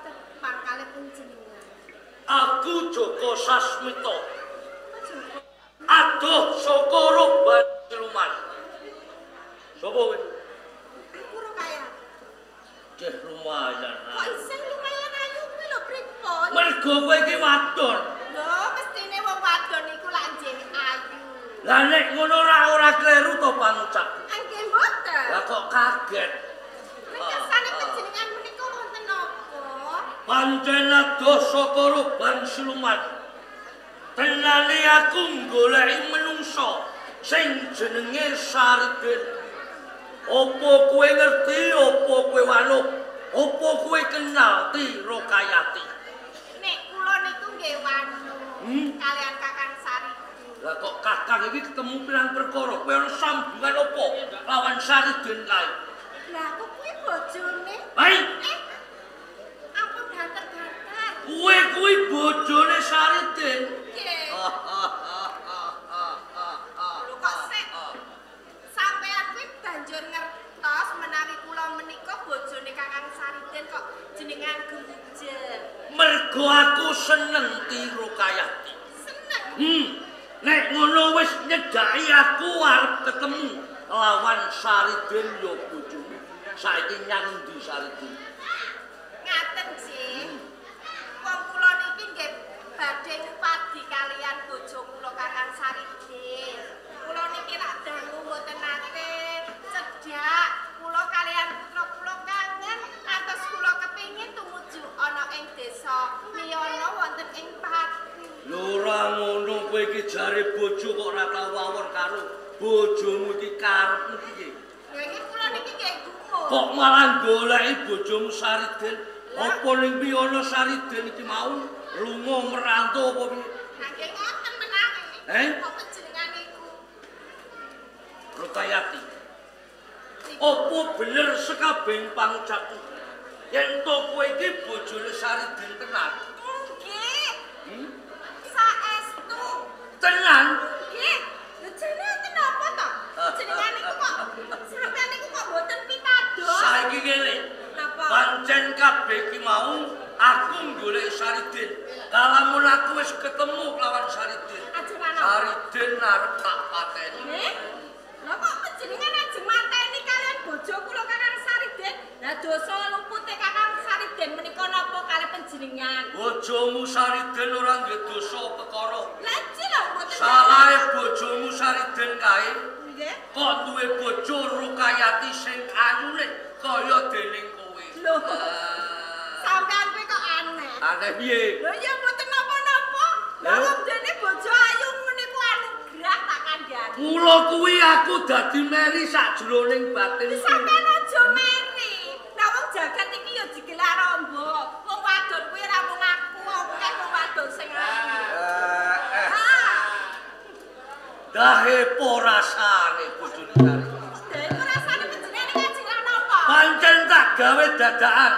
tepang kalih panjenengan? Aku Joko Sasmito. Aduh saka Roban Siluman. Sopo kowe? Aku Rukayati. Ceh lumayan. Kok isih lumayan ayu kuwi lho pripun? Mergo kowe iki wadon. Lho, mestine wong wadon iku lak nggih ayu. Lah nek ngono ora kleru to pangucapku. Nggih mboten. Lah kok kaget? Nek kersane panjenengan menika wonten napa? Pancen adoh saka Roban Siluman. Tenane aku nggoleki menungsa sing jenenge Saridin. Apa kowe ngerti, apa kowe wanuh, apa kowe kenal Ti Rukayati? Nek kula niku nggih wanuh kalian Kakang Saridin. Lah kok kakang iki ketemu pirang perkara, kowe ana sambungan apa lawan Saridin kae? Lah aku kuwi bojone. Hai, Ampun banter-banter. kowe kuwi bojone Saridin. Nggih. Lho kok sik sampean kuwi banjur ngertos menawi kula menika bojone Kakang Saridin kok jenengan gumujeng. Mergo aku seneng Ti Rukayati. Seneng. Nek ngono wis nyedhaki aku arep ketemu lawan Saridin ya bojomu. Saiki nyang endi Saridin? Ngaten sih. Wong kula niki nggih badhe ngupadi kalian bojo kula Kakang Saridin. Kula niki rak dangu mboten nate cedhak. Kula kalian putra kula kangen atos kula kepingin tumuju ana ing desa Miyana wonten ing Pati. Lho ora ngono kowe iki jare bojo kok ora tau wawon karo bojomu iki karepmu piye? Lha iki kula niki nggih gumun. Kok malah goleki bojomu Saridin? Apa ning Miyana Saridin iki mau lunga merantau apa piye? Lah nggih ngoten menawi. Kok panjenengan niku? Rukayati. Apa bener sekabehing pangucapmu? Yen to kowe iki bojone Saridin tenan? Nggih. Saestu. Tenan? Nggih. Lho jane wonten napa to? Jenengan niku kok sampean niku kok mboten pitados? Saiki ngene. Napa? Pancen kabeh iki mau aku golek Saridin. Kalamun aku wis ketemu lawan Saridin. Ajeng ana. Saridin arep tak pateni. Nggih. Lha kok panjenengan ajeng mateni kalian bojo kula Kakang Saridin? Lah dosa lupute Kakang Saridin menika napa kalih panjenengan? Bojomu Saridin ora nggih dosa perkara. Lah iki lho mboten Salahe bojomu Saridin kae nggih. kok duwe bojo Rukayati sing ayune kaya dening kowe. Lho. Sampean kuwi kok aneh. Aneh piye? Lho ya mboten napa-napa. Lah wong dene bojo ayu niku anugerah tak kandhani. Mula kuwi aku dadi meri sakjroning batinku. Sampean aja meri. Lah wong jagat iki ya digelar amba. Wong wadon kuwi ora mung aku, akeh wong wadon sing ayu. Dahe po rasane bojone Saridin. Dahe po rasane panjenengan iki ajengan napa? Pancen tak gawe dadakan.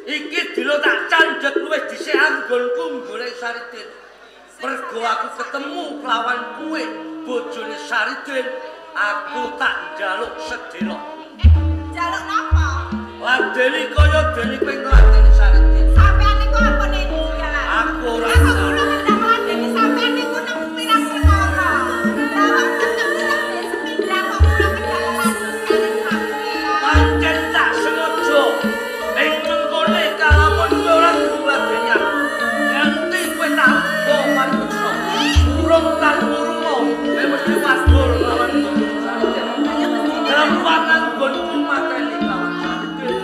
Iki dina tak candhet luwih dhisik anggonku golek Saridin. Mergo aku ketemu kelawan kowe bojone Saridin, aku tak njaluk sedelok. Njaluk napa? Ladeni kaya dene kowe ngladeni Saridin. Sampeyan niku ampun endian. Aku ora kula ngendang ngladeni sampeyan niku nemu pirang perkara. Lah wong ketemu nembe sepindah kok kula kendhak lanjut kalian sampeyan. Pancen tak sengaja ing mengkone kalamun kowe ora ngladeni aku. Nganti kowe tak uga pameksa. Urung tan urunga, kowe mesti wadul lawan bojomu Saridin. Gampang anggonku mateni lawan Saridin.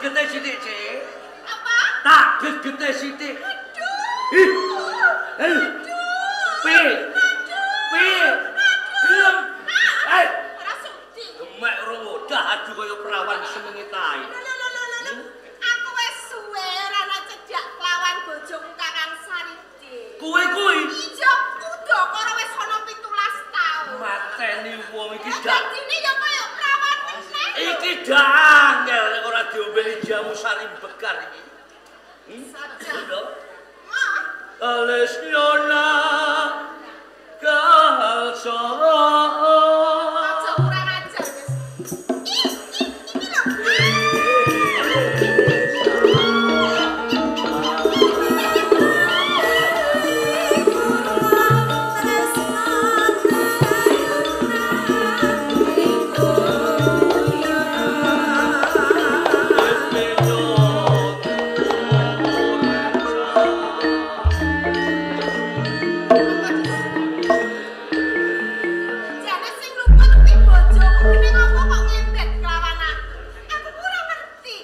gegete sithik, Cik. Apa? Tak gegete sithik. Aduh. Ih. Aduh. Pi. Pi. Gelem. Eh, Ora sudi. Gemek ora wadah adu kaya perawan semengi tae. Lho lho lho lho. Aku wis suwe ora ana cedhak kelawan bojoku Kakang Saridin. Kowe kuwi Iya, udakara wis ana 17 taun. Mateni wong iki Lah dak. dadine ya kaya perawan meneh. Iki dak angel nek ora diombeni jamu sari bekar iki. Saja. Lho. Mah, Ales nyona kalsara. aja kurang ajar wis. Ih, ih, iki lho. Jane sing luput kuwi bojoku ning apa kok ngembet kelawan aku. Aku ora ngerti.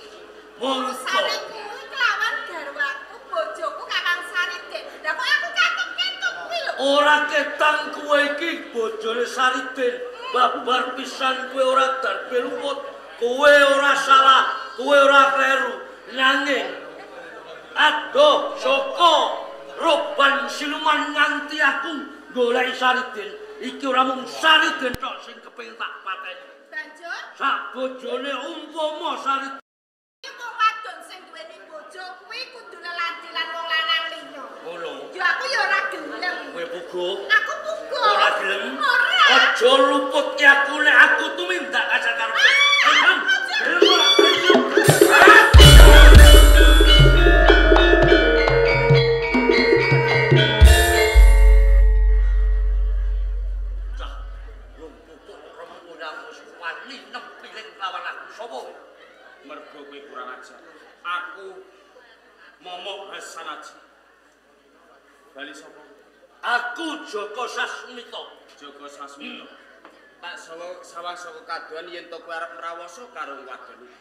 Monggo. Urusane kuwi kelawan garwaku bojoku Kakang Saridin. Lah kok aku kakek ketuk kuwi lho. Ora ketang kowe iki bojone Saridin. Babar pisan kowe ora darbe luput. Kowe ora salah, kowe ora kleru. Nanging adoh saka roban siluman nganti aku goleki Saridin. Iki ora mung Saridin tok sing kepengin tak pateni. Banjur Sak bojone umpama Saridin iki wong wadon sing duweni bojo kuwi kudu leladi lan wong lanang liya. ngono. Ya aku ya ora gelem. Kowe puguh Aku puguh. ora gelem. Ora. Aja luput ki aku nek aku tumindak kasakarep. Gelem. Gelem ora? Gelem. Cah, wong pupuk rempunang wis wani nempiling lawan aku sapa kowe? Mergo kowe kurang ajar. Aku Momok Hasan Aji. Bali sapa? Aku Joko Sasmito. Joko Sasmito. Tak sawang saka kadohan yen to kowe arep mrawasa karo wadon iki.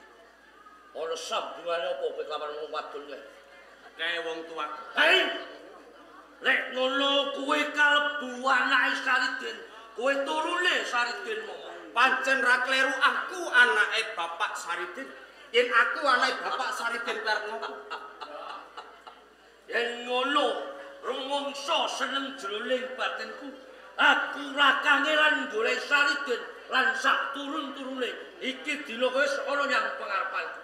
Ana sambungane apa kowe kelawan wong wadon kae? Kae wong tuaku. Hei! Lek ngono kowe kalebu anake Saridin, kowe turune Saridin momok. Pancen ra kleru aku anake Bapak Saridin. Yen aku anake Bapak Saridin kowe arep ngopo? Yen ngono rumangsa seneng jroning batinku. Aku ra kangelan golek Saridin lan sak turun-turune. Iki dina wis ana nyang pengarepanku.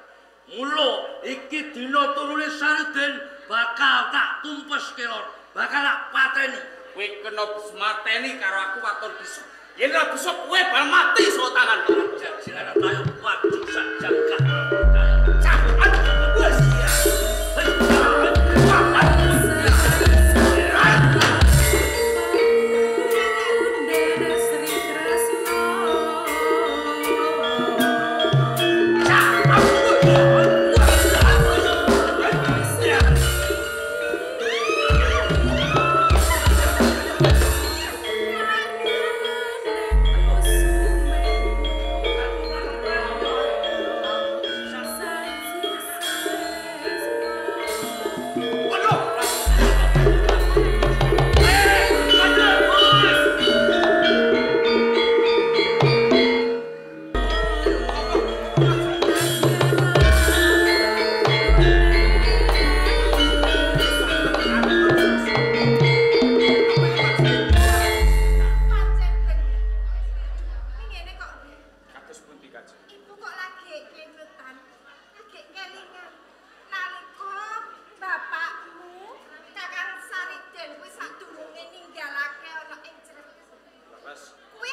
Mula iki dina turune Saridin bakal tak tumpes kelor, bakal tak pateni. Kowe kena mateni karo aku waton bisa. Yen ora bisa kowe bal mati saka tanganku. Jajilan tayo maju sak jangkah. Cah, aduh, wes. Pancen bener. Ning ngene kok nggih. Kados pundi Kajeng? Ibu kok lagi kemutan, lagi kelingan. Nalika bapakmu Kakang Saridin kuwi sadurunge ninggalake ana ing Cirebon. Leres. Kuwi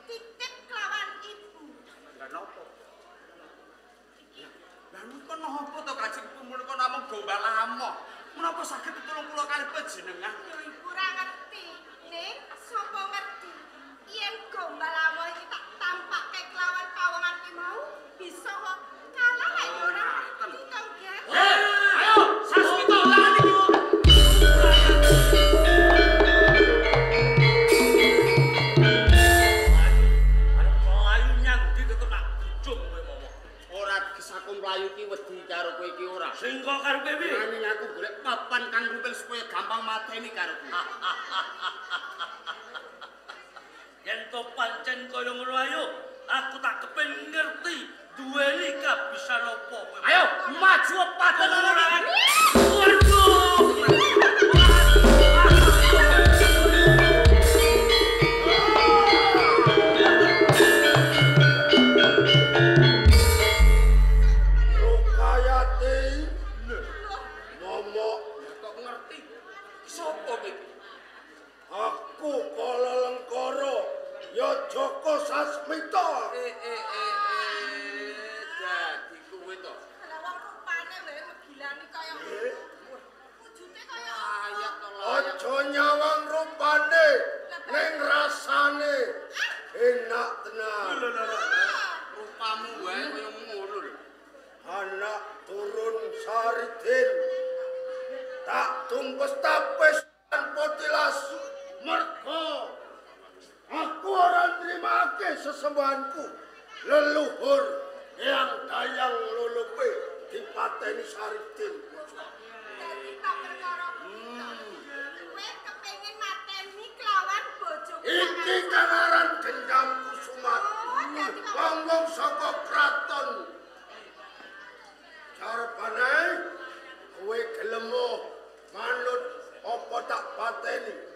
titip kelawan ibu. Lah napa? Lah menika napa to Kajeng menika namung gombal amoh. Menapa saged pitulung kula kalih panjenengan? Lho ibu ora ngerti. Ning sapa ngerti yen gombal amoh iki tak tampake kelawan pawongan ki mau bisa kok kalah lek ya ora ngerti to nggih. Ayo, Sasmito tangan iki. Arep mlayu nyang ndi tetep tak bujung kowe momok. Ora gesaku mlayu ki wedi Yen to pancen kaya ngono ayo, aku tak kepengin ngerti duweni kabisan apa kowe. Ayo maju paten ora. Waduh. Rukayati momok kok ngerti sapa kowe? Aku Kala Lengkara ya Joko Sasmita. Dadi kowe to. Lah wong rupane wae megilani kaya wujude kaya layak to layak. Aja nyawang rupane ning rasane enak tenan. Lho lho lho. Rupamu wae kaya ngono lho. Anak turun Saridin tak tumpes tapis tanpa tilas mergo aku ora nrimake sesembahanku leluhur yang dayang lulupe dipateni Saridin. Dadi tak perkara kowe kepengin mateni kelawan bojoku. Iki kang aran dendam kusumat. Wong-wong saka kraton. Carepane kowe gelem manut apa tak pateni.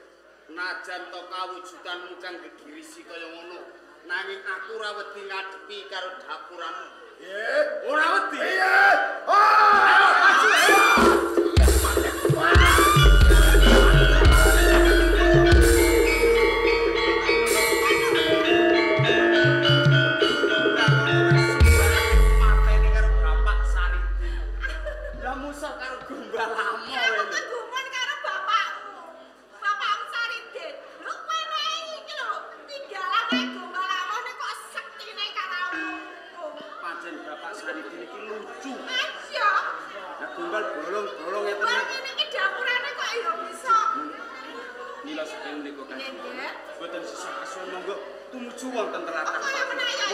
Najan to kawujudanmu kang gegirisi kaya ngono, nanging aku ora wedi ngadepi karo dapuramu. Nggih, ora wedi. Piye? Ayo maju. Mateni karo Bapak Saridin. Lah musuh karo Gumbalamo. Aku kegumun karo bapakmu. Bapakmu Saridin. Lho kowe iki lho tinggalane Gumbalamo kok sektine karo. Pancen Bapak Saridin iki lucu. Aja. Lah gombal bolong-bolong ngeten. Wong ngene iki dapurane kok ya bisa. Mila saking menika Kanjeng. Mboten sesah kasuwun monggo tumuju wonten tlatah. Oh, kaya menawa ya.